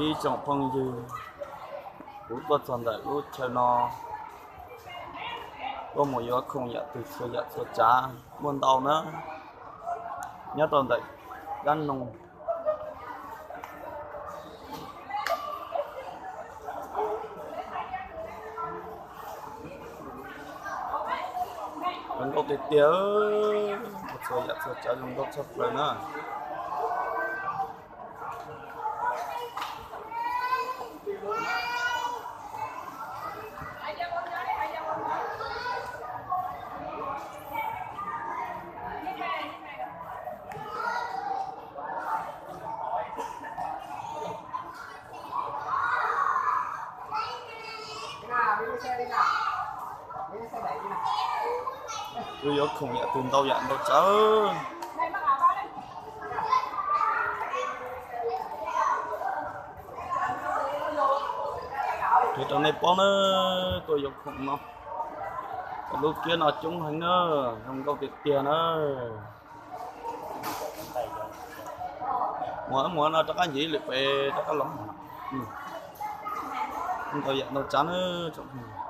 Ib tsoom phooj ywg, kuv tuaj txog ntawm lub chaw no, tuaj mus yuav khoom yam twg txhua yam txhua tsav muaj ntau na, nyob rau ntawm dab noog. Zoo nkauj tiag tiag, txhua yam txhua tsav zoo nkauj tshaj plaws na. Tuaj yuav khoom yam twg ntau yam ntau tsav. Qhia rau nej paub na, tuaj yuav khoom no, lub kiab no coob heev na, zoo nkauj tiag tiag na. Mus mus no rov qab ncig lwm pem rov qab los. Ntau yam ntau tsav na tsoom.